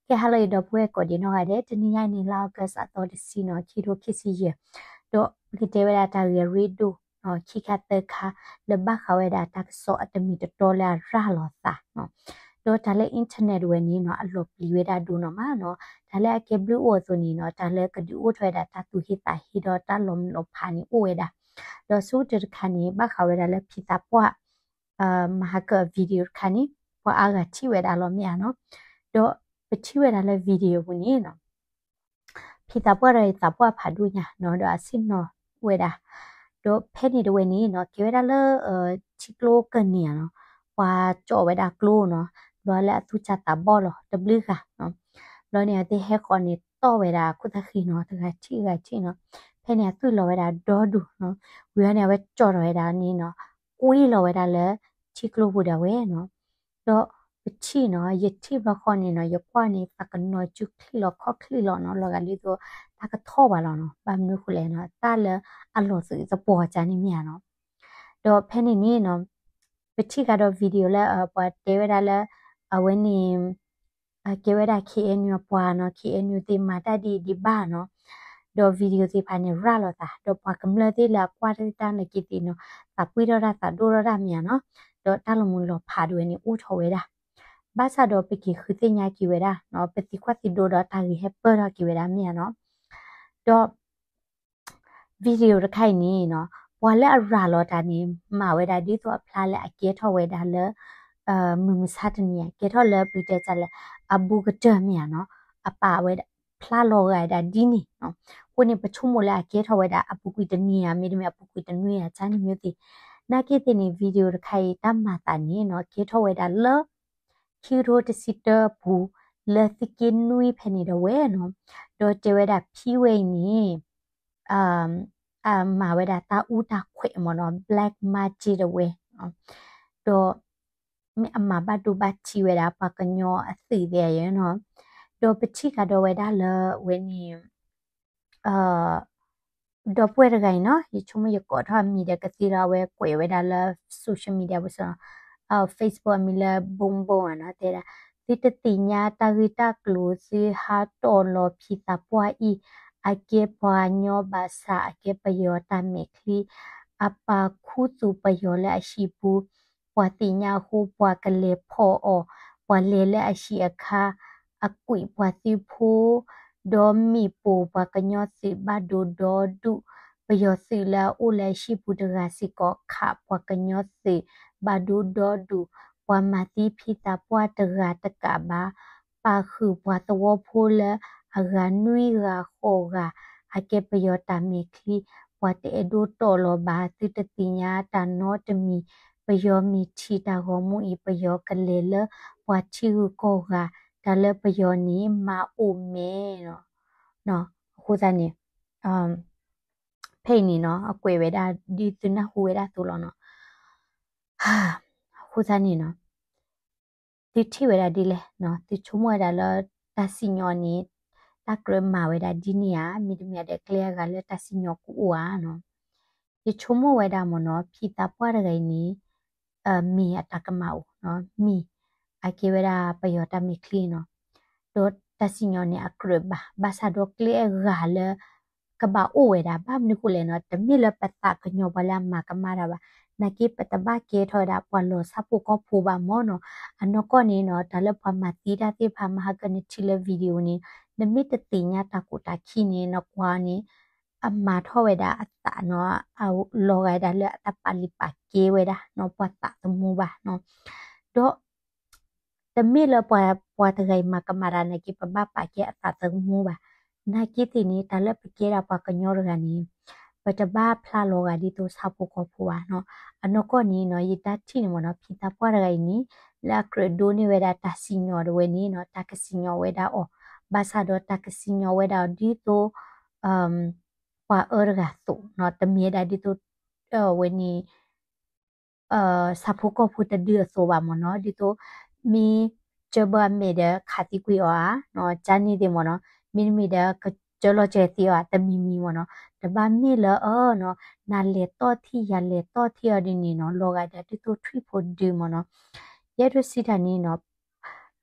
ကဲ hello ယဒီပုၢ်ဝဲၢ်ကိးဒံးနီၢ်ဂၤဒဲး, တနံၤညါအံၤန့ၣ် လါ August အသီတဆံနီၤ, ခံထိခံဆံယဲၢ်, ဒီးပကတဲဝဲဒၣ်တၢ်ဂ့ၢ်အရ့ဒိၣ် ခံခါသၢခါ လၢဘၣ်ဃးဝဲဒၣ်တၢ်ကစီၣ်အတမံၤတတီလၢအရၤလီၤသးနီၤ, ဒီးတၢ်လၢ internet ဝဲန့ၣ်နီၤ အလီၤပျံၤဝဲဒၣ်ဒိၣ်နီၤမးနီၤ, တၢ်လၢအကဲဘျုးအိၣ်အသိးန့ၣ်နီၤ တၢ်လၢကဒုးအိၣ်ထီၣ်ဝဲဒၣ်တၢ်သူၣ်ဟ့သးဟ့ဒီးတၢ်လီၤမုၢ်လီၤဖးန့ၣ်အိၣ်ဝဲဒၣ်, ဒီးဆိကတၢၢ်တခါန့ၣ် ဘၣ်ဃးဝဲဒၣ်လၢဖံသးပှၢ် မၤဟးကၢအ video တခါန့ၣ် ပှၤအါဂၤထံၣ်ဝဲဒၣ်လီၤမ့ၢ်ဧါနီၤ, ဒီးပထံၣ်ဝဲဒၣ်လၢ video ပူၤန့ၣ်နီၤ ဖံသးပှၢ်ဒီးအသးပှၢ်ဖးဒိၣ်ညါနီၤ ဒီးအဆ့ၣ်နီၤဝဲဒၣ်, ဒီးဖဲန့ၣ်တဝဲန့ၣ်နီၤ ကဲဝဲဒၣ်လၢ ထံကျိကၢၢ်နံၤဧါနီၤ, ပှၤကၠီၣ်ဝဲဒၣ်ကျိနီၤ, ဘျီလၢအသူၣ်စၢ်သးဘီၣ်လီၤ တဘျုးဂၤနီၤ, ဘျီန့ၣ်အဝဲသ့ၣ်ဟဲဃီၤန့ၣ်တီၢ်ဝဲဒၣ်ခိၣ်သၣ်ဃံနီၤ တဂၤထံၣ်ဂၤထံၣ်နီၤ, ဖဲန့ၣ်အသွံၣ်လီၤဝဲဒၣ်ဒီဒူၣ်နီၤ, ဝံၤအီၤန့ၣ် အဝဲကၠီၣ်ထီၣ်ဝဲဒၣ်န့ၣ်နီၤ ကွံလီၤဝဲဒၣ်လၢ ထံကျိပူၤဒၣ်ဝဲနီၤ, ဒီးပထံၣ်နီၤ ယထံၣ်ဘျီဃီန့ၣ်နီၤ ယကွၢ်န့ၣ် သးကနီၤစုချံၣ်လီၤခီၣ်ချံၣ်လီၤနီၤ လီၤဂာ်ဒ်သိး တၢ်ကထီၣ်ဘၣ်လီၤနီၤ, ဘၣ်မနုၤဃိလဲၣ်နီၤ တၢ်လၢအလီၤသုးသပှၢ်ကန့ၣ်မ့ၢ်ဧါနီၤ, ဒီးဖဲန့ၣ်န့ၣ်နီၤ ပထံၣ်ကဒီး video လၢ ပှၤတဲဝဲဒၣ်လၢ အဝဲန့ၣ် ကဲဝဲဒၣ် KNU အပှၤနီၤ, KNU သ့ၣ်မၤတၢ်ဒ်အံၤဒံးဘၣ်နီၤ, ဒီး video သ့ၣ်တဖၣ်န့ၣ်ရၤလီၤသး, ဒီးပှၤကမျၢၢ်သ့ၣ်လၢအကွၢ်တၢ်န့ၣ်က့ၤသ့ၣ်နီၤ သးပှ့ၤထီၣ်တၢ်သးဒိၣ်ထီၣ်တၢ်မ့ၢ်ဧါနီၤ, ဒီးတၢ်လီၤမုၢ်လီၤဖးတဝဲန့ၣ်အိၣ်ထီၣ်ဝဲဒၣ်, ဘၣ်ဆၣ်ဒီးပက့ၤဃုသ့ၣ်ညါက့ၤဝဲဒၣ်နီၤ, ပသံကွၢ်သံဒိးဒီးတၢ်ဂ့ၢ်ဟဲပၢၢ်ထီၣ်က့ၤဝဲဒၣ်မ့ၢ်ဧါနီၤ, ဒီး video တခါအံၤန့ၣ်နီၤ ပှၤလၢအရၤလီၤတၢ်န့ၣ် မၤဝဲဒၣ်ဒ်သိးအဖျါလၢအကဲထီၣ်ဝဲဒၣ်လၢ မုၢ်မဆါတနံၤဧါ, ကဲထီၣ်လၢပတဲတၢ်လၢ အဘူးကတၢၢ်မ့ၢ်ဧါနီၤ, အပာ်ဝဲဒၣ်ဖျါလီၤဂာ်ဒၣ်ဒ်န့ၣ်နီၤ, အဃိန့ၣ်ပဆိကမိၣ်လၢအကဲထီၣ်ဝဲဒၣ်အပူၤကွံာ်တနံၤဧါ, မ့တမ့ၢ်အပူၤကွံာ်တနွံဧါ, ကန့ၣ်မ့ၢ်သ့ၣ်, နာ်က့သ့ၣ်န့ၣ် video တခါအံၤတၢ်မၤသးန့ၣ်နီၤ ကဲထီၣ်ဝဲဒၣ်လၢ ခံကထိတဆံတၢအပူၤ လၢသုးက့နွံဖဲန့ၣ်ဒၣ်ဝဲနီၤ, ဒီးတဲဝဲဒၣ်ဖံဝဲအံၤန့ၣ် အမၤဝဲဒၣ်တၢ်အူတၢ်ခွဲးမ့ၢ်နီၤ black magic တဝဲ, ဒီး မ့ၢ်အမၤဘၣ်ဒိဘၣ်ထံးဝဲဒၣ်ပှၤကညီအသုးသ့ၣ်ဧါနီၤ, ဒီးပထံၣ်ကဒီးဝဲဒၣ်လၢဝဲန့ၣ် ဒီပုၢ်ဝဲၢ်တဂၤအံၤနီၤ ယဆိကမိၣ်ယကိးထီၣ်အမံၤဒီးကသ့လီၤ, အဝဲကွဲးဝဲဒၣ်လၢ social media ပူၤစ့ၢ်နီၤ, Facebook အမံၤလၢ ဘိဘိ နီၤ တဲဒၣ်, သုတသ့ၣ်ညါတၢ်ဂ့ၢ်တၢ်ကျိၤ သုဟးတီၢ်လီၤဖံသးပှၢ်အံၤ, အကဲပှၤကညီဘၣ်ဆၣ် အကဲပယီၤတၢ်မဲာ်ချံ, အပာ်ခူသူၣ်ပယီၤလၢအဟံၣ်ပူၤ, ပှၤသ့ၣ်ညါအဃိ ပှၤကလဲၤဖီၣ်အီၤ, ပှၤလဲၤလၢအဟံၣ်အခါ အကွံာ်ပှၤသုးဖိ ဒီးမ့ၢ်ပိာ်ပှၤကညီသုးဘၣ်ဒိဒီဒူၣ်, ပယီၤသုးလၢအအိၣ်လၢအဟံၣ်ပူၤတဂၤစ့ၢ်ကီး ခးပှၤကညီသုးဘၣ်ဒိဒီဒူၣ်, ပှၤမၤသံဖံသးပှၢ်တဂၤတကးဘၣ်, ပာ်ဃုာ်ပှၤသဝီဖိလၢအဂၤနွံဂၤဃိးဂၤ, အကဲပယီၤတၢ်မဲာ်ချံ, ပှၤတအဲၣ်ဒိးတီၢ်လီၤဘၣ်, သုတသ့ၣ်ညါတၢ်နီတမံၤ, ပယီၤမ့ၢ်ထံၣ်တၢ်ဂီၤမူအံၤ ပယီၤကလဲၤလၢပှၤထံဂုၤကီၢ်ဂၤ, တၢ်လၢပယီၤန့ၣ် မၤအိၣ်မဲာ်လီၤ. အဃိသတးန့ၣ် ဖဲအံၤန့ၣ်နီၤ အကွဲးဝဲဒၣ်ဒ်သုနၢ်ဟူဝဲဒၣ်အသိးလီၤနီၤ. အဃိသတးန့ၣ်နီၤ သုထံၣ်ဝဲဒၣ်ဒ်လဲၣ်နီၤ, သုဆိကမိၣ်ဝဲဒၣ်လၢ တၢ်စံၣ်ညီၣ်န့ၣ် တၢ်ကြၢးမၤဝဲဒၣ်ဒ်န့ၣ်ဧါ, မ့တမ့ၢ်ဒီးကျဲအဂၤလၢတၢ်စံၣ်ညီၣ်ကအိၣ်ဧါနီၤ. ယဆိကမိၣ်ဝဲဒၣ်မ့ၢ်နီၤ ဖံသးပှၢ်တဂၤအံၤန့ၣ် မ့ၢ်အတၢ်ကမၣ်အိၣ်နီၤ, မ့ၢ်အကဲဝဲဒၣ်ပယီၤတၢ်မဲာ်ချံနီၤ, ဒီးတၢ်စံၣ်ညီၣ်န့ၣ်အကြၢးဘၣ်, ဘၣ်ဆၣ်ဒီးကျဲအဂၤလၢ ကဘၣ်အိၣ်ဝဲဒၣ် ဘၣ်မနုၤဃိလဲၣ်နီၤ, တမ့ၢ်လၢပသးကညီၤပှၤလၢအမၤကမၣ်တၢ်ဘၣ်, နာ်က့ပတဘၣ်ကဲထီၣ်ဝဲဒၣ်ပှၤလီၤဆၣ်ဖိကီၢ်ဖိဘၣ်မ့ၢ်နီၤ. အနီၢ်ကီၢ်န့ၣ်နီၤ တၢ်လၢပှၤမၤသံတၢ်သ့ၣ်တဖၣ် မဟါကနထံၣ်လၢ video န့ၣ် နမ့ၢ်တသ့ၣ်ညါတၢ်ကိၢ်တၢ်ခံန့ၣ် နကွၢ်န့ၣ် အမၤထီၣ်ဝဲဒၣ်အသးနီၤ, အလီၤဂာ်ဒၣ်လၢအတၢ်ပာ်လုၢ်ပာ်ကဲဝဲဒၣ်နီၤ ပှၤသးသမူဘၣ်နီၤ. ဒီး တမ့ၢ်လၢပှၤ ပှၤတဂၤအံၤမၤကမၣ်တၢ်နာ်က့ ပဘၣ်ပာ်ကဲအသးသမူဘၣ်. နာ်က့သ့ၣ်န့ၣ် တၢ်လၢပကဲဒၣ်ပှၤကညီတဂၤန့ၣ် ပတဘၣ်ဖျါလီၤဂာ်ဒ်သိးဆၣ်ဖိကီၢ်ဖိဘၣ်နီၤ. အနီၢ်ကီၢ်န့ၣ်နီၤ ယတၢ်ထံၣ်န့ၣ်မ့ၢ်နီၤ ဖံသးပှၢ်တဂၤအံၤန့ၣ် လၢအကြၢးဒိးန့ၢ်ဝဲဒၣ်တၢ်စံၣ်ညီၣ်တဝဲန့ၣ်နီၤ တၢ်ကစံၣ်ညီၣ်ဝဲဒၣ်အီၤ, ဘၣ်ဆၣ်ဒီးတၢ်ကစံၣ်ညီၣ်ဝဲဒၣ်အီၤဒ်သိး ပှၤအၢတဂၤအသိးနီၤ, တမ့ၢ်ဝဲဒၣ်ဒ်သိး ဝဲန့ၣ် ဆၣ်ဖိကီၢ်ဖိတဒုအသိးဘၣ်မ့ၢ်နီၤ, ဒ်သိး မ့ၢ်ကၢဘၢအမဲာ်ဒီးခးသံကွံာ်အီၤဧါ, ကန့ၣ်သ့ၣ်မ့ၢ်နီၤ, မ့တမ့ၢ်ဒီး ကစၢလီၤစၢၤသံအီၤ တမံၤမံၤမ့ၢ်နီၤ, တဘၣ်မ့ၢ်လၢအၢနီၤ, နလဲၤတီၢ်ထံၣ်ယၤလဲၤတီၢ်ထံၣ်အီၤဒ်န့ၣ်နီၤ, လီၤဂာ်ဒီးဒ်သိးထွံၣ်ဖိဒုမ့ၢ်နီၤ, ယဲဒိးစံးတၢ်န့ၣ်နီၤ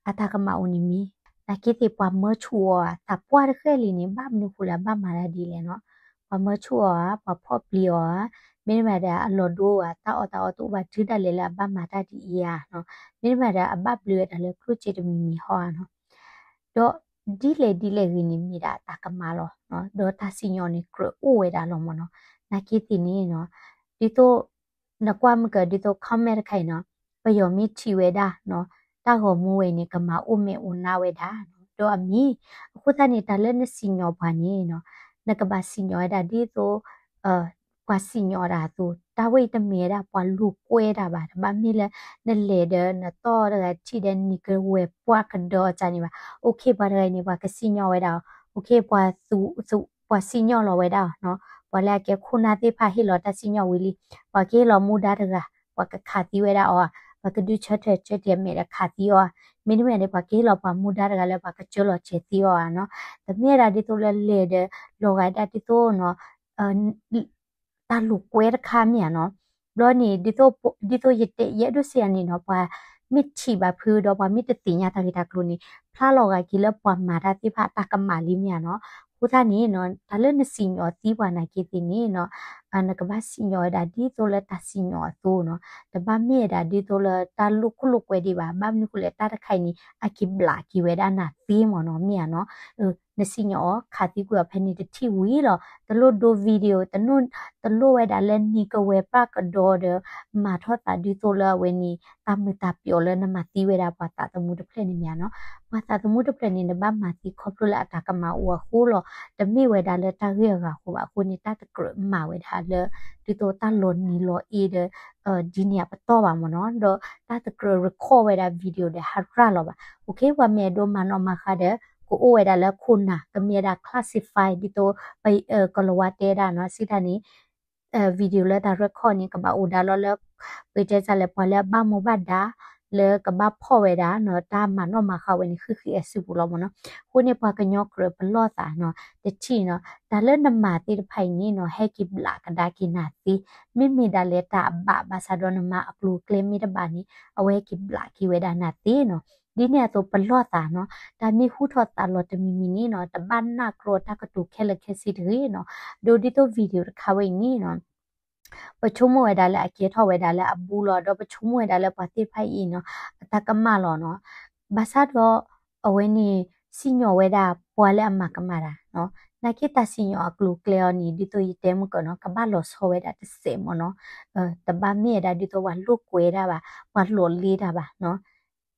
အတၢ်ကမၣ်အိၣ်န့ၣ်မ့ၢ် နာ်က့သ့ၣ်ပှၤမၢဆူၣ်အီၤဧါ, သးပှၢ်တဃဲၣ်လံန့ၣ် ဘၣ်မနုၤဃိလၢအဘၣ်မၤတၢ်ဒ်လဲၣ်နီၤ. ပှၤမၢဆူၣ်အီၤဧါ, ပှၤဖီၣ်ပျံၤအီၤဧါ, မ့တမ့ၢ်ဒီးအလီၢ်ဒိဧါ, တၢ်အီၣ်တၢ်အီတအိၣ်ဘၣ်တုၤဒၣ်လဲာ်လၢအဘၣ်မၤတၢ်ဒ်အံၤဧါနီၤ. မ့တမ့ၢ်ဒီးအဘၣ်ဘျုးဝဲဒၣ်လၢကျိၣ်စ့တမံၤမံၤဟီဧါနီၤ. ဒီးဒ်လဲၣ်ဒ်လဲၣ်ဂ့ၤန့ၣ် မ့ၢ်ဒၣ်တၢ်ကမၣ်လီၤ. ဒီးတၢ်စံၣ်ညီၣ်န့ၣ် ကြၢးအိၣ်ဝဲဒၣ်လီၤမ့ၢ်နီၤ. နာ်က့သ့ၣ်န့ၣ်နီၤ, ဒ်သိး နကွၢ်မုၢ်က ဒ်သိး comment တခါအံၤနီၤ, ပယီၤမ့ၢ်ထံၣ်ဝဲဒၣ်နီၤ, တၢ်ဂီၤမူဝဲအံၤန့ၣ် ကမၤအိၣ်မဲာ်အိၣ်နါဝဲဒၣ်နီၤ, ဒီးအမ့ၢ်, အဃိသတးန့ၣ် တၢ်လၢနစံၣ်ညီၣ်ပှၤန့ၣ်နီၤ, နကဘၣ်စံၣ်ညီၣ်ဝဲဒၣ်ဒ်သိး ပှၤစံၣ်ညီၣ်ဒၣ်အသိး, တၢ်ဝဲအံၤတမ့ၢ်ဝဲဒၣ်ပှၤလိာ်ကွဲတၢ်ဘၣ်, တဘၣ်မ့ၢ်လၢ နလဲၤဒီးနတီၢ်တဂၤထံၣ်ဒီးနံၤကဝဲၤပှၢ်ကဒီးတၢ်န့ၣ်ဘၣ်. OK ပှၤတဂၤအံၤန့ၣ် ပှၤကစံၣ်ညီၣ်ဝဲဒၣ်, OK ပှၤသူ, ပှၤစံၣ်ညီၣ်လီၤဝဲဒၣ်နီၤ, ပှၤလၢအကဲခိၣ်နၢ်သ့ၣ်တဖၣ်ဟ့ၣ်လီၤတၢ်စံၣ်ညီၣ်ဝံၤလံ, ပှၤကဟ့ၣ်လီၤမူဒါတဂၤ, ပှၤကခးသံဝဲဒၣ်အီၤ, ပှၤကဒုးဆၢထၢၣ်ဆၢထၢၣ်မဲာ်ဒီးခးသံအီၤ, မ့တမ့ၢ်ဒီး ပှၤကဟ့ၣ်လီၤပှၤမူဒါတဂၤလၢပှၤကစၢလီၤစဲၤသံအီၤဧါနီၤ. တမ့ၢ်ဒၣ်ဒ်သိးလၢလဲၤဒီး လီၤဂာ်ဒၣ်ဒ်သိးနီၤ တၢ်လိာ်ကွဲတခါမ့ၢ်ဧါနီၤ. ဘျီန့ၣ် ဒ်သိးယတဲယအဲၣ်ဒိးစံးယၤန့ၣ်နီၤ, ပှၤမ့ၢ်ထံၣ်ဘၣ်ဖုဒီးပှၤမ့ၢ်တသ့ၣ်ညါတၢ်ဂ့ၢ်တၢ်ကျိၤန့ၣ် ဖျါလီၤဂာ်က့ၤလၢပှၤမၤတၢ်သ့ၣ်တဖၣ်အတၢ်ကမၣ်လံမ့ၢ်ဧါနီၤ. အဃိသတးန့ၣ်နီၤ, တၢ်လၢနစံၣ်ညီၣ်သံပှၤနာ်က့သ့ၣ်န့ၣ်နီၤ, နကဘၣ်စံၣ်ညီၣ်ဝဲဒၣ်ဒ်သိးလၢတၢ်စံၣ်ညီၣ်အသိးနီၤ, တဘၣ်မ့ၢ်ဝဲဒၣ်ဒ်သိးလၢတၢ်လိာ်ခိၣ်လိာ်ကွဲဒံးဘၣ်. ဘၣ်မနုၤဃိလဲၣ် တၢ်တခါအံၤန့ၣ် အက့ၤဘျးက့ၤဝဲဒၣ်နၤသ့မ့ၢ်နီၤ မ့ၢ်ဧါနီၤ. နစံၣ်ညီၣ်အီၤ ခးသံကွံာ်အီၤဖဲန့ၣ်တထံၣ်ဝံၤလီၤ. တလိၣ်ဒိ video, တလိၣ်ဝဲဒၣ်လၢနံၤကဝဲၤပၢ်ကဒီးဒီး မၤထီၣ်သးဒ်သိးလၢအဝဲန့ၣ် တၢ်မုာ်တၢ်ပျီၤလၢနမၤသံဝဲဒၣ်ပှၤသးသမူတဖျၢၣ်န့ၣ်မ့ၢ်ဧါနီၤ. ပှၤသးသမူတဖျၢၣ်န့ၣ် နဘၣ်မၤသံခီဖျိလၢအတၢ်ကမၣ်အိၣ်အဃိလီၤ. တမ့ၢ်ဝဲဒၣ်လၢတၢ်ဂ့ၢ်အဂၤအဃိဘၣ်အဃိန့ၣ် တၢ်တကြၢးမၤဝဲဒၣ်လၢ ဒ်သိးတၢ်လီၤနံၤလီၤအ့ဒီး ဒ်န့ၣ်အပတီၢ်ဘၣ်မ့ၢ်နီၤ. ဒီးတၢ်တကြၢး record ဝဲဒၣ် video ဒီးဟးရၣ်လီၤဘၣ်. OK ပှၤမ့ၢ်အဲၣ်ဒိးမၤနီၣ်မၤဃါဒီး ကအိၣ်ဝဲဒၣ်လၢခိၣ်နၢ် ကမ့ၢ်ဝဲဒၣ် classify ဒ်သိး ကလီၤဝါတဲဒၣ်နီၤ စံးတၢ်န့ၣ် video လၢတၢ် record န့ၣ် ကဘၣ်အိၣ်ဒါလီၤလၢ ပတဲတၢ်လဲၣ် ပှၤလၢအဘၣ်မူဘၣ်ဒါ လၢကဘၣ်ဖီၣ်ဝဲဒၣ်နီၤ တၢ်မၤနီၣ်မၤဃါဝဲန့ၣ် ဃံးဃံးအစုပူၤလီၤမ့ၢ်နီၤ. အဃိန့ၣ် ပှၤကညီကြၢးပလီၢ်သးနီၤ တထံၣ်နီၤ တၢ်လၢနမၤသ့ၣ်တဖၣ်အံၤန့ၣ်နီၤ ဟဲက့ၤဘျးကဒါက့ၤနၤသ့, မ့မ့ၢ်ဒၣ်လဲာ်တၢ်အဘၣ်ဘၣ်ဆၣ်ဒီးနမၤအကျိၤအကျဲမ့ၢ်တဘၣ်န့ၣ် အဝဲဟဲက့ၤဘျးက့ၤဝဲဒၣ်နၤသ့နီၤ. ဒ်န့ၣ်အသိးပလီၢ်သးနီၤ တၢ်မ့ၢ်ဟူထီၣ်သးလီၤတမံၤမံၤန့ၣ်နီၤ တဘၣ်နၢ်ကြီတၢ်ကတိၤခဲလၢာ်ခဲဆ့တဂ့ၤနီၤ. ဒီးဒ်သိး video တခါဝဲအံၤန့ၣ်နီၤ ပဆိကမိၣ်ဝဲဒၣ်လၢအကဲထီၣ်ဝဲဒၣ်လၢအဘူးလီၤ ဒီးပဆိကမိၣ်ဝဲဒၣ်လၢပှၤသ့ၣ်တဖၣ်အံၤနီၤ အတၢ်ကမၣ်လီၤနီၤ. ဘၣ်ဆၣ်ဒီး အဝဲန့ၣ် စံၣ်ညီၣ်ဝဲဒၣ်ပှၤလၢအမၤကမၣ်တၢ်နီၤ. နာ်က့တၢ်စံၣ်ညီၣ်အကျိၤအကျဲအီၤန့ၣ် ဒ်သိးယတဲမုၢ်ကၢနီၤ ကဘၣ်လီၤဆီဝဲဒၣ်တစဲးမ့ၢ်နီၤ. တဘၣ်မ့ၢ်ဝဲဒၣ်ဒ်သိးပှၤလိာ်ကွဲတၢ်ဘၣ် ပှၤလီၤလ့တၢ်ဘၣ်နီၤ.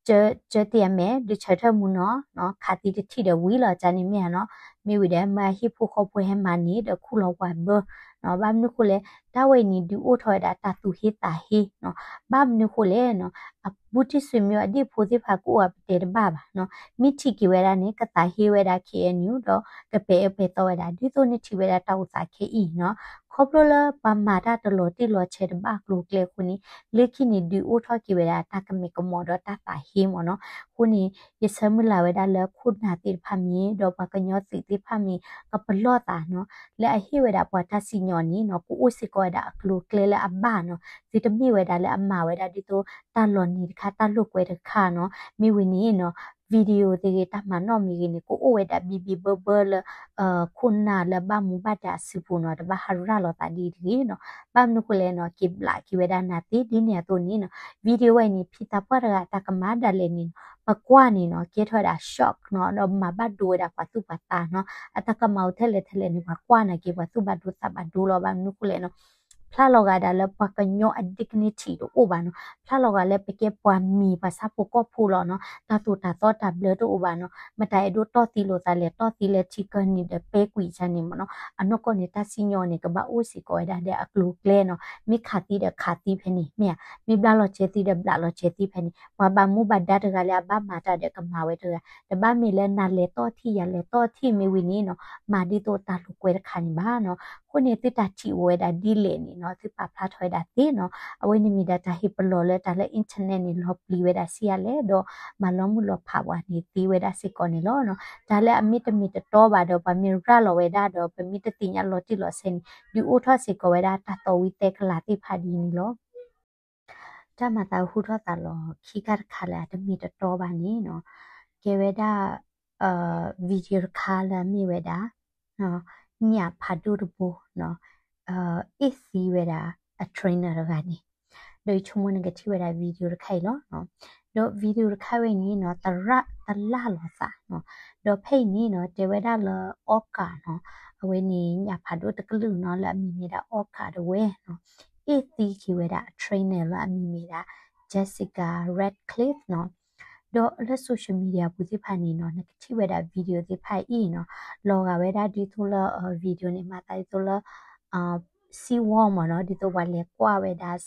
ကၢတ့ၢ်အမဲာ် ဒုးဆၢထၢၣ်မူနီၤ ခးသံတထံၣ်ဒီးဝံၤလီၤ ကန့ၣ်မ့ၢ်ဧါနီၤ. မ့ၢ်ဝံၤဒီး မ့ၢ်အဟံၣ်ဖိဃီဖိဟဲမၤန့ၣ်ဒီးခူၣ်လီၤပှၤဘၢနီၤ. ဘၣ်မနုၤဃိလဲၣ် တၢ်ဝဲအံၤန့ၣ် ဒုးအိၣ်ထီၣ်ဝဲဒၣ်တၢ်သူၣ်ဟ့သးဟ့နီၤ. ဘၣ်မနုၤဃိလဲၣ်နီၤ အဘူးတံၢ်ဆွေမျိုးအဒ့ၣ်ဖိသ့ၣ်တဖၣ်ကအိၣ်အပတဲတဘၣ်ဘၣ်နီၤ. မ့ၢ်ထံၣ်က့ၤဝဲဒၣ်န့ၣ် ကသးဟ့ဝဲဒၣ် KNU ဒီးကပဲာ်အၢပဲာ်သီဝဲဒၣ် ဒ်သိးနထံၣ်ဝဲဒၣ်တၢ်အိၣ်သးခဲအံၤနီၤ. ခီဖျိလၢပှၤမၤတၢ်တလီၤတံၢ်လီၤဆဲးတဘၣ်အကျိၤအကျဲအဃိန့ၣ် လၢခံန့ၣ် ဒုးအိၣ်ထီၣ်က့ၤဝဲဒၣ်တၢ်ကမဲာ်ကမီၤဒီးတၢ်သးဟ့မ့ၢ်နီၤ. အဃိန့ၣ် ယဆၢမုၢ်လၢ်ဝဲဒၣ်လၢခိၣ်နၢ်သ့ၣ်တဖၣ်မ့ၢ် ဒီးပှၤကညီသုးသ့ၣ်တဖၣ်မ့ၢ် ကပလီၢ်သးနီၤ လၢအဟ့ၣ်ဝဲဒၣ်ပှၤတၢ်စံၣ်ညီၣ်န့ၣ်နီၤ ကအိၣ်စ့ၢ်ကီးဝဲဒၣ်အကျိၤအကျဲလၢအဘၣ်နီၤ. သုတမ့ၢ်ဝဲဒၣ်လၢအမၤဝဲဒၣ်ဒ်သိး တၢ်လီၤနံၤတခါ တၢ်လိာ်ကွဲတခါနီၤ. မ့ၢ်ဝံၤန့ၣ်နီၤ video သ့ၣ်ဂ့ၤ တၢ်မၤနီၣ်မ့ၢ်ဂ့ၤန့ၣ် ကအိၣ်ဝဲဒၣ်ဘံဘံဘၢဘၢလၢ ခိၣ်နၢ်လၢဘၣ်မူဘၣ်ဒါအစုပူၤနီၤ တဘၣ်ဟးရၣ်လီၤသးဒ်တဂ့ၤနီၤ. ဘၣ်မနုၤဃိလဲၣ်နီၤ က့ၤဘျးက့ၤဝဲဒၣ်နၤသ့ ဒ်န့ၣ်အသိးန့ၣ်နီၤ video ဝဲအံၤန့ၣ် ဖံသးပှၢ်တဂၤအတၢ်ကမၣ်ဒၣ်လဲာ်န့ၣ်နီၤ ပကွၢ်န့ၣ်နီၤ ကဲထီၣ်ဝဲဒၣ် shock နီၤ ဒီးမၤဘၣ်ဒိဝဲဒၣ်ပှၤသူၣ်ပှၤသးနီၤ. အတၢ်ကမၣ်အိၣ်ထဲလဲၣ်ထဲလဲၣ်န့ၣ် ပှၤကွၢ်နာ်က့ၤ ပှၤသူၣ်ဘၣ်ဒိသးဘၣ်ဒိလီၤ. ဘၣ်မနုၤဃိလဲၣ်နီၤ ဖျါလီၤဂာ်ဒၣ်လၢပှၤကညီအ dignity တအိၣ်ဘၣ်နီၤ. ဖျါလီၤဂာ်လၢပကဲပှၤမံၤပှၤဆၣ်ဖိကီၢ်ဖိလီၤနီၤ. တၢ်သိၣ်တၢ်သီတၢ်ဘျၢတအိၣ်ဘၣ်နီၤ. မတၤအဲၣ်ဒိးတီၢ်သံလိာ်သးလဲၣ် တီၢ်သံလၢထံကၢၢ်နံၤဒီးပဲကွံာ်ကန့ၣ်မ့ၢ်နီၤ. အနီၢ်ကီၢ်န့ၣ် တၢ်စံၣ်ညီၣ်န့ၣ် ကဘၣ်အိၣ်စ့ၢ်ကီးဝဲဒၣ်ဒီးအကျိၤအကျဲနီၤ. မ့ၢ်ခးသံဒီးခးသံဖဲန့ၣ် မ့ၢ်ဧါ. မ့ၢ်ဘျးလီၤစဲၤသံဒီးဘျးလီၤစဲၤသံဖဲန့ၣ် ပှၤဘၣ်မူဘၣ်ဒါတဂၤလၢအဘၣ်မၤတၢ်ဒီးကမၤဝဲတဂၤ တဘၣ်မ့ၢ်လၢနၤလဲၤတီၢ်ထံၣ် ယၤလဲၤတီၢ်ထံၣ် မ့ၢ်ဝံၤန့ၣ်နီၤ မၤဒ်သိးတၢ်လိာ်ကွဲတခါန့ၣ်ဘၣ်နီၤ. အဃိန့ၣ် သုတၢ်ထံၣ်အိၣ်ဝဲဒၣ်ဒ်လဲၣ်န့ၣ်နီၤ သုပာ်ဖျါထီၣ်ဝဲဒၣ်သ့နီၤ. အဝဲန့ၣ်မ့ၢ်ဒၣ်တၢ်ဟ့ၣ်ပလီၢ်လၢတၢ်လၢ internet န့ၣ် လီၤပျံၤဝဲဒၣ်ဆံးအါလဲၣ် ဒီးမၤလီၤမုၢ်လီၤဖးပှၤန့ၣ်သ့ဝဲဒၣ်စ့ၢ်ကီးန့ၣ်လီၤနီၤ. တၢ်လၢအမ့ၢ်တမ့ၢ်တတီဘၣ်ဒီး ပှၤမ့ၢ်ရၤလီၤဝဲဒၣ်ဒီး ပမ့ၢ်တသ့ၣ်ညါလီၤတံၢ်လီၤဆဲးန့ၣ် ဒုးအိၣ်ထီၣ်စ့ၢ်ကီးဝဲဒၣ်တၢ်သီဝံသဲကလၤသ့ၣ်တဖၣ်ဒ်န့ၣ်လီၤ. တၢ်မၤသးဟူထီၣ်သးလီၤခံခါတခါလၢအတမ့ၢ်တတီဘၣ်န့ၣ်နီၤ ကဲဝဲဒၣ် video တခါလၢအမ့ၢ်ဝဲဒၣ် ညၣ်ဖးဒိၣ်တဘိ အ့ၣ်သံဝဲဒၣ်အ trainer တဂၤန့ၣ်, ဒီးယဆိကမိၣ်နကထံၣ်ဝဲဒၣ် video တခါအံၤလီၤ. ဒီး video တခါဝဲန့ၣ်နီၤ သရၣ်တလၢ်လိာ်သးနီၤ, ဒီးဖဲအံၤန့ၣ်နီၤ တဲဝဲဒၣ်လၢ orca နီၤ, အဝဲန့ၣ် ညၣ်ဖးဒိၣ်တကလုာ်နီၤ လၢအမံၤမ့ၢ်ဒၣ် orca တဝဲနီၤ, အ့ၣ်သံက့ၤဝဲဒၣ်အ trainer လၢအမံၤမ့ၢ်ဒၣ် Jessica Ratcliffe နီၤ. ဒီးလၢ social media ပူၤသ့ၣ်တဖၣ်န့ၣ်နီၤ နကထံၣ်ဝဲဒၣ် video သ့ၣ်တဖၣ်အံၤနီၤ လီၤဂာ်ဝဲဒၣ်ဒ်သိးလၢ video န့ၣ် မၤသးဒ်သိးလၢ sea world မ့ၢ်နီၤ, ဒ်သိးပှၤလဲၤကွၢ်ဝဲဒၣ်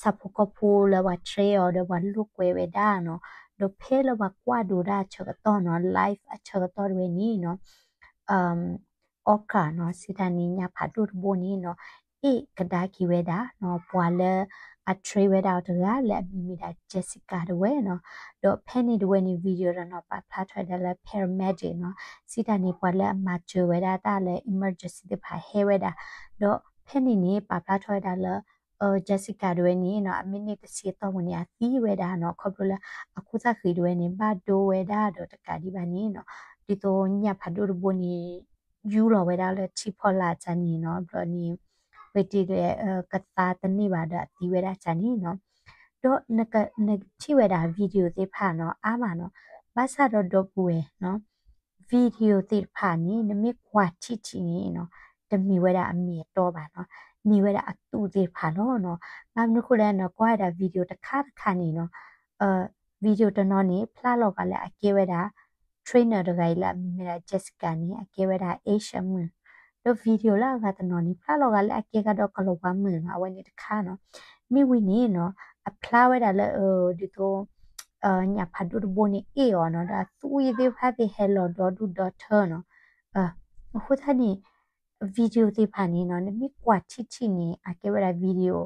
ဆၣ်ဖိကီၢ်ဖိလၢပှၤ train အီၤဒီးပှၤလိာ်ကွဲဝဲဒၣ်နီၤ, ဒီးဖဲလၢပှၤကွၢ်ဒိးတၢ်အဆၢကတီၢ်နီၤ live အဆၢကတီၢ်တဝဲန့ၣ်နီၤ orca နီၤ စံးတၢ်န့ၣ် ညၣ်ဖးဒိၣ်တဘိန့ၣ်နီၤ အ့ၣ်ကဒါက့ၤဝဲဒၣ်နီၤ ပှၤလၢအ train ဝဲဒၣ်အီၤတဂၤလၢအမံၤမ့ၢ်ဒၣ် Jessica တဝဲနီၤ, ဒီးဖဲန့ၣ်တဝဲန့ၣ် video ဒီးနီၤပာ်ဖျါထီၣ်ဝဲဒၣ်လၢ paramedic နီၤ, စံးတၢ်န့ၣ် ပှၤလၢအမၤစၢၤဝဲဒၣ်တၢ်လၢ emergency သ့ၣ်တဖၣ်ဟဲဝဲဒၣ်, ဒီးဖဲန့ၣ်န့ၣ် ပာ်ဖျါထီၣ်ဝဲဒၣ်လၢ Jessica တဝဲန့ၣ်နီၤ အမံးနံးတဆံအတီၢ်ပူၤန့ၣ် အသံဝဲဒၣ်နီၤ, ခီဖျိလၢအခိၣ်သၣ်ဃံးတဝဲန့ၣ် ဘၣ်ဒိဝဲဒၣ်ဒီးတကးဒံးဘၣ်န့ၣ်နီၤ, ဒ်သိးညၣ်ဖးဒိၣ်တဘိန့ၣ် ယူလီၤဝဲဒၣ်လၢထံဖီလာ်အကန့ၣ်နီၤ, ဘျီန့ၣ် ပတလဲ ကသါတန့ၢ်ဘၣ်ဒီးအသံဝဲဒၣ်ကန့ၣ်နီၤ, ဒီးနကထံၣ်ဝဲဒၣ် video သ့ၣ်တဖၣ်နီၤ အါမးနီၤ, ဘၣ်ဆၣ်ဒီးဒီပုၢ်ဝဲၢ်နီၤ video သ့ၣ်တဖၣ်န့ၣ် နမ့ၢ်ကွၢ်ထံထံန့ၣ်နီၤ တမ့ၢ်ဝဲဒၣ်အမ့ၢ်အတီဘၣ်နီၤ, မ့ၢ်ဝဲဒၣ်အသူးသ့ၣ်တဖၣ်လီၤနီၤ, ဘၣ်မနုၤဃိလဲၣ်နီၤ ကွၢ်ဝဲဒၣ် video တခါတခါန့ၣ်နီၤ video တနီၤန့ၣ် ဖျါလီၤဂာ်လၢအကဲဝဲဒၣ် trainer တဂၤအံၤလၢအမံၤမ့ၢ်ဒၣ် Jessica န့ၣ် အကဲဝဲဒၣ် Asian မုၣ်, ဒီး video လၢအဂၤတနီၤန့ၣ် ဖျါလီၤဂာ်လၢအကဲကဒီးကလီၤဝါမုၣ်နီၤ, အဝဲန့ၣ်တခါနီၤ, မ့ၢ်ဝံၤန့ၣ်နီၤ အဖျါဝဲဒၣ်လၢ ဒ်သိး ညၣ်ဖးဒိၣ်တဘိန့ၣ်အ့ၣ်အီၤနီၤ, ဒီးအသူးအံၤသ့ၣ်တဖၣ်သ့ၣ်ဟဲလီၤဒီဒူၣ်ဒီထၢနီၤ, အဃိသတးန့ၣ် video သ့ၣ်တဖၣ်န့ၣ်နီၤ နမ့ၢ်ကွၢ်ထံထံန့ၣ် အကဲဝဲဒၣ် video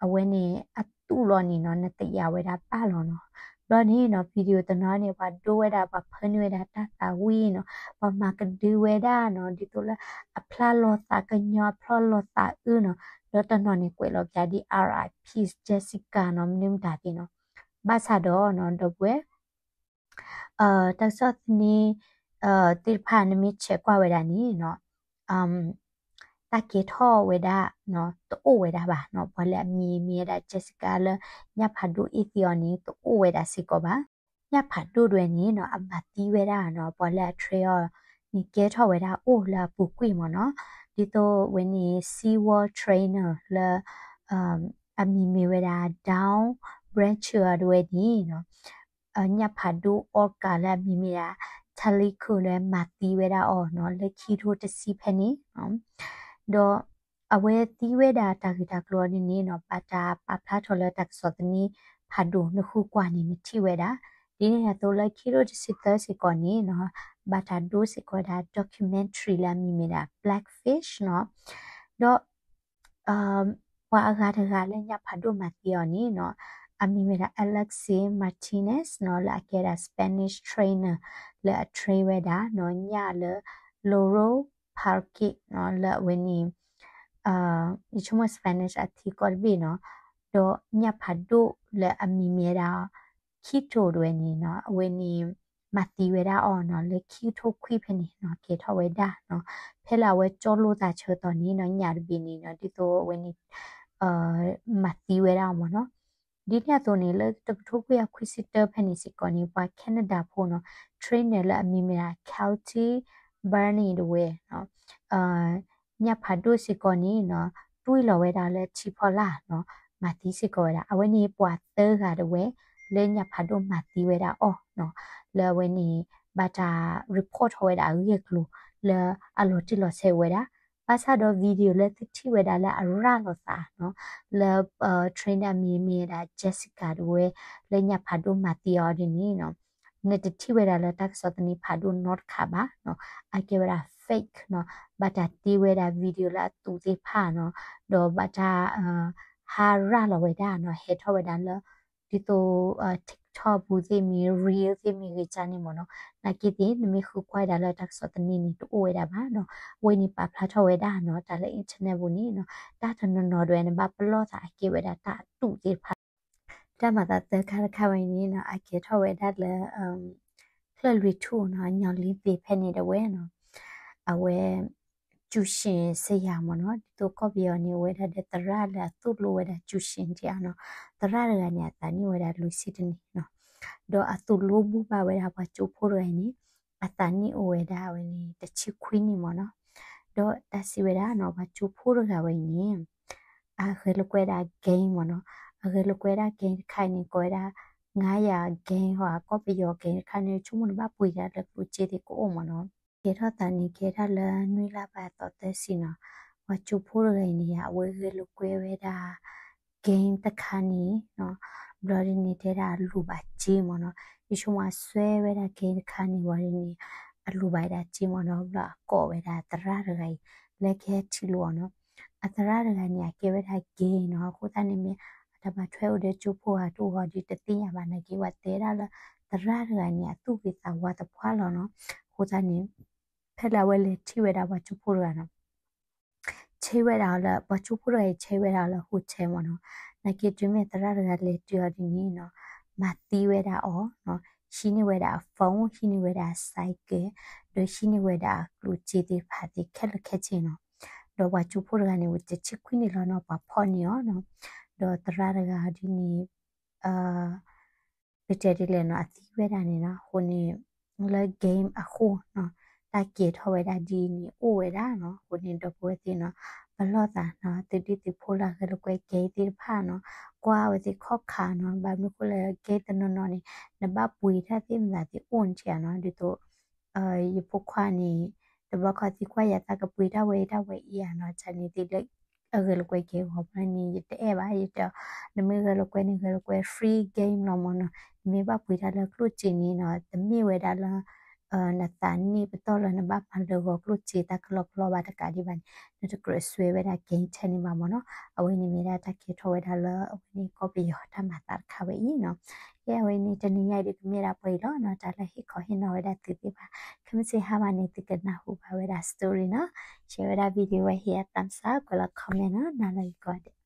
အဝဲန့ၣ် အသူးလီၤန့ၣ်နီၤ နတယာ်ဝဲဒၣ်ဘၣ်လီၤနီၤ, ဘျီန့ၣ်နီၤ video တနီၤန့ၣ် ပှၤဒိဝဲဒၣ် ပှၤဖၢနုာ်ဝဲဒၣ်တၢ်သးဝံၣ်နီၤ, ပှၤမၤကဒုဝဲဒၣ်နီၤ, ဒ်သိးလၢအဖျါလီၤသးကညီၤ အဖျါလီၤသးအုးနီၤ, ဒီးတနီၤန့ၣ် ကွဲးလီၤပၠးဒ် R I P Jessica နီၤ မနုၤမတၤသ့ၣ်နီၤ, ဘၣ်ဆၣ်ဒီးနီၤ ဒီပုၢ်ဝဲၢ် တၢ်ကစီၣ်သန့ သ့ၣ်တဖၣ်နမ့ၢ်ဆဲးကွၢ်ဝဲဒၣ်န့ၣ်နီၤ တၢ်ကဲထီၣ်ဝဲဒၣ်နီၤ တအိၣ်ဝဲဒၣ်ဘၣ်နီၤ, ပှၤလၢအမံၤမ့ၢ်ဝဲဒၣ် Jessica လၢ ညၣ်ဖးဒိၣ်အ့ၣ်သံအီၤန့ၣ် တအိၣ်ဝဲဒၣ်စ့ၢ်ကီးဘၣ်. ညၣ်ဖးဒိၣ်တဝဲန့ၣ်နီၤ အမၤသံဝဲဒၣ်နီၤ ပှၤလၢအ train အီၤန့ၣ် ကဲထီၣ်ဝဲဒၣ်အိၣ်လၢအပူၤကွံာ်မ့ၢ်နီၤ, ဒ်သိးဝဲန့ၣ် Sea World trainer လၢ အမံၤမ့ၢ်ဝဲဒၣ် Dawn Blanchard တဝဲန့ၣ်နီၤ ညၣ်ဖးဒိၣ် orca လၢအမံၤမ့ၢ်ဒၣ် Talico လၢမၤသံဝဲဒၣ်အီၤနီၤ လၢခံထိတဆံဖဲန့ၣ်, ဒီးအဝဲသံဝဲဒၣ်တၢ်ဂ့ၢ်တၢ်ကျိၤအီၤဒ်န့ၣ်နီၤ ဘၣ်တၢ်ပာ်ဖျါထီၣ်လၢတၢ်ကစီၣ်သန့ဖးဒိၣ် နဃုကွၢ်န့ၣ် နထံၣ်ဝဲဒၣ်, ဒ်န့ၣ်အသိးလၢခံထိတဆံသၢစ့ၢ်ကီးန့ၣ်နီၤ ဘၣ်တၢ်ဒိစ့ၢ်ကီးဝဲဒၣ် documentary လၢအမံၤမ့ၢ်ဒၣ် Blackfish နီၤ, ဒီး ပှၤအဂၤတဂၤလၢညၣ်ဖးဒိၣ်မၤသံအီၤန့ၣ်နီၤ အမံၤမ့ၢ်ဒၣ် Alexis Martinez နီၤ လၢအကဲဒၣ် Spanish trainer လၢအ train ဝဲဒၣ်နီၤ ညၣ်လၢ Loro Parque နီၤ လၢအဝဲန့ၣ် ယဆိကမိၣ် Spanish အထံကီၢ်တဘ့ၣ်နီၤ, ဒီးညၣ်ဖးဒိၣ်လၢအမံၤမ့ၢ်ဒၣ် Quito တဝဲန့ၣ်နီၤ အဝဲန့ၣ် မၤသံဝဲဒၣ်အီၤနီၤ လၢခံကထိခွံဖဲန့ၣ်နီၤ ကဲထီၣ်ဝဲဒၣ်နီၤ, ဖဲလၢအဝဲကၠီလိာ်သးဆၢကတီၢ်န့ၣ်နီၤ ညၣ်တဘ့ၣ်န့ၣ်နီၤ ဒ်သိးအဝဲန့ၣ် မၤသံဝဲဒၣ်အီၤမ့ၢ်နီၤ, ဒ်န့ၣ်အသိးန့ၣ် လၢတကထိခွံကယၤခွံဆံတၢဖဲန့ၣ်စ့ၢ်ကီးန့ၣ် ပှၤ Canada ဖိနီၤ trainer လၢအမံၤမ့ၢ်ဒၣ် Kelty Barney တဝဲနီၤ ညၣ်ဖးဒိၣ်စ့ၢ်ကီးန့ၣ်နီၤ တွံၢ်လီၤဝဲဒၣ်လၢထံဖီလာ်နီၤ မၤသံစ့ၢ်ကီးဝဲဒၣ် အဝဲန့ၣ်ပှၤသၢဂၤတဝဲ လၢညၣ်ဖးဒိၣ်မၤသံဝဲဒၣ်အီၤနီၤ လၢအဝဲန့ၣ် ဘၣ်တၢ် report ထီၣ်ဝဲဒၣ်အဂ့ၢ်အကျိၤ လၢအလီၤတံၢ်လီၤဆဲးဝဲဒၣ်, ဘၣ်ဆၣ်ဒီး video လၢသုထံၣ်ဝဲဒၣ်လၢအရၤလီၤသးနီၤ လၢ trainer အမံၤမ့ၢ်ဝဲဒၣ် Jessica တဝဲ လၢညၣ်ဖးဒိၣ်မၤသံအီၤဒ်န့ၣ်နီၤ နတထံၣ်ဝဲဒၣ်လၢတၢ်ကစီၣ်သန့ဖးဒိၣ်နီတခါဘၣ်နီၤ, အကဲဝဲဒၣ် fake နီၤ, ဘၣ်တၢ်တ့ဝဲဒၣ် video လၢအသူးသ့ၣ်တဖၣ်နီၤ, ဒီးဘၣ်တၢ် ဟးရၤလီၤဝဲဒၣ်နီၤ ဟဲထီၣ်ဝဲဒၣ်လၢ ဒ်သိး TikTok ပူၤသ့ၣ်မ့ၢ် reel သ့ၣ်မ့ၢ်ဂ့ၤကၢ်န့ၣ်မ့ၢ်နီၤ, နာ်က့သ့ၣ် နမ့ၢ်ဃုကွၢ်ဒၣ်လၢတၢ်ကစီၣ်သန့န့ၣ် တအိၣ်ဝဲဒၣ်ဘၣ်နီၤ, အဝဲန့ၣ်ပာ်ဖျါထီၣ်ဝဲဒၣ်နီၤ တၢ်လၢ internet ပူၤန့ၣ်နီၤ, တၢ်တနီၤနီၤဒၣ်ဝဲန့ၣ် ဘၣ်ပလီၢ်သးအကဲဝဲဒၣ်တၢ်အသူးသ့ၣ်တဖၣ် တၢ်မၤသးသၢခါတခါဝဲန့ၣ်နီၤ အကဲထီၣ်ဝဲဒၣ်လၢ Play ကျၢၢ်လွံၢ်ထူၣ်နီၤ ညီလံသ့ၣ်ဖဲန့ၣ်ဒီးဝဲနီၤ အဝဲ ကျူရှင်စရာမ့ၢ်နီၤ ဒ်သိးကီၢ်ပယီၤန့ၣ် အိၣ်ဝဲဒၣ်ဒီးသရၣ်လၢအသိၣ်လိဝဲဒၣ်ကျူရှင်စရာနီၤ သရၣ်တဂၤန့ၣ် အသးနံၣ်အိၣ်ဝဲဒၣ်လွံၢ်ဆံတနံၣ်နီၤ ဒီးအသိၣ်လိဘိးဘၣ်ဝဲဒၣ်ပှၤကၠိဖိတဂၤအံၤန့ၣ် အသးနံၣ်အိၣ်ဝဲဒၣ်ဝဲန့ၣ် တဆံခွံနံၣ်မ့ၢ်နီၤ ဒီးတၢ်စံးဝဲဒၣ်နီၤ ပှၤကၠိဖိတဂၤဝဲအံၤန့ၣ် အဂဲၤလိာ်ကွဲဒၣ် game မ့ၢ်နီၤ အဂဲၤလိာ်ကွဲဒၣ် game တခါအံၤန့ၣ် ကိးဝဲဒၣ် ငါးရာ game ဟီ ကီၢ်ပယီၤ game တခါန့ၣ် ဆိကမိၣ်နဘၣ်ပှ့ၤဒၣ်လၢကျိၣ်စ့သ့ၣ်ကအိၣ်မ့ၢ်နီၤ ကဲထီၣ်သးန့ၣ် ကဲဒၣ်လၢနွံလါဘၣ်သီသၢဆံနီၤ ပှၤကၠိဖိတဂၤအံၤန့ၣ် အဝဲဂဲၤလိာ်ကွဲဝဲဒၣ် game တခါန့ၣ်နီၤ ဘျီဒ်န့ၣ် တဲဒၣ်အလိၣ်ဘၣ်စ့မ့ၢ်နီၤ ယဆိကမိၣ်အစွဲဝဲဒၣ် game တခါန့ၣ် ဘျီဒ်န့ၣ် အလိၣ်ဘၣ်ဝဲဒၣ်စ့မ့ၢ်နီၤ ဘျီအကိးဝဲဒၣ်သရၣ်တဂၤအံၤ လၢကဟဲထံၣ်လိာ်အီၤနီၤ အသရၣ်တဂၤန့ၣ် အကဲဝဲဒၣ် game နီၤ အဃိသတးန့ၣ်မ့ၢ် အတၢ်ဘၣ်ထွဲအိၣ်ဒီးကၠိဖိဂၤတအိၣ်ဂီၤဒီးတသ့ၣ်ညါဘၣ်နာ်က့ ပှၤတဲဒၣ်လၢ သရၣ်တဂၤန့ၣ် အသူၣ်ဂ့ၤသးဝါသပှၢ်လီၤနီၤ အဃိသတးန့ၣ် ဖဲလၢအဝဲလဲၤထံၣ်ဝဲဒၣ်ပှၤကၠိဖိတဂၤနီၤ ဆဲဝဲဒၣ်အီၤလၢ ပှၤကၠိဖိတဂၤအံၤဆဲဝဲဒၣ်အီၤလၢ hotel မ့ၢ်နီၤ နာ်က့တုၤမ့ၢ်သရၣ်တဂၤလဲၤတုၤအီၤဒ်န့ၣ်နီၤ မၤသံဝဲဒၣ်အီၤနီၤ ဟံးန့ၢ်ဝဲဒၣ်အ phone ဟံးန့ၢ်ဝဲဒၣ်အ cycle ဒီးဟံးန့ၢ်ဝဲဒၣ်အကျိၣ်စ့သ့ၣ်တဖၣ်သ့ၣ်ခဲလၢာ်ခဲဆ့နီၤ ဒီးပှၤကၠိဖိတဂၤန့ၣ် ဝဲတဆံခွံနံၣ်လီၤနီၤ ပှၤဖီၣ်န့ၢ်အီၤနီၤ ဒီးသရၣ်တဂၤဒ်န့ၣ် ပတဲဒ်လဲၣ်နီၤ အသံဝဲဒၣ်န့ၣ်နီၤ အဃိန့ၣ် လၢ game အဃိနီၤ တၢ်ကဲထီၣ်ဝဲဒၣ်ဒ်အံၤန့ၣ် အိၣ်ဝဲဒၣ်နီၤ အဃိန့ၣ် ဒီပုၢ်ဝဲၢ်သ့ၣ်နီၤ ပလီၢ်သးနီၤ သုးဒ့ၣ်သုးဖိလၢအဂဲၤလိာ်ကွဲ game သ့ၣ်တဖၣ်နီၤ ကွၢ်ဝဲသ့ၣ်ခီၣ်ခါနီၤ ဘၣ်မနုၤဃိလၢ game တနီၤနီၤန့ၣ် နဘၣ်ပှ့ၤတၢ်သ့ၣ်မသးသ့ၣ်အိၣ်န့ၣ်နီၤ ဒ်သိး ယဖိခွါန့ၣ် တဘျီခီသံကွၢ်ယၤသးကပှ့ၤတၢ်ဝဲဒၣ်ဝဲအံၤဧါနီၤ တၢ်န့ၣ်သ့ၣ်လၢ အဂဲၤလိာ်ကွဲ game ဂီၢ်ဖျၢၣ်န့ၣ် ယတအဲၣ်ဘၣ် ယတဲ နမ့ၢ်ဂဲၤလိာ်ကွဲန့ၣ် ဂဲၤလိာ်ကွဲ free game လီၤမ့ၢ်နီၤ နမ့ၢ်ဘၣ်ပှ့ၤတၢ်လၢကျိၣ်စ့န့ၣ်နီၤ တမ့ၢ်ဝဲဒၣ်လၢ နသးနံၣ်ပတီၢ်လၢနဘၣ်မၤလၢာ်ဂီၤကျိၣ်စ့တၢ်ကလီကလီဘၣ်တကးဒံးဘၣ်န့ၣ် နတကြၢးစွဲဝဲဒၣ် game ထဲန့ၣ်ဘၣ်မ့ၢ်နီၤ အဝဲန့ၣ်မ့ၢ်ဒၣ်တၢ်ကဲထီၣ်ဝဲဒၣ်လၢ အဝဲန့ၣ်ကီၢ်ပယီၤတၢ်မၤသးတခါဝဲအံၤနီၤ ကဲအဝဲန့ၣ် တနံၤညါအံၤဒုးကမ့ၢ်ဒၣ်ပှဲၤအံၤလီၤနီၤ တၢ်လၢဟ့ၣ်ခီဟ့ၣ်နီၤဝဲဒၣ်သုသ့ၣ်တဖၣ် ခဲမုၢ်ဆ့ၣ်ဟါမၢ်န့ၣ် သုကနၢ်ဟူဘၣ်ဝဲဒၣ် story နီၤ share ဝဲဒၣ် video ဝဲ hit အ thumbs up ကွဲးလီၤ comment နီၤ နၤလၢဂ့ၤကိးဂၤဒဲး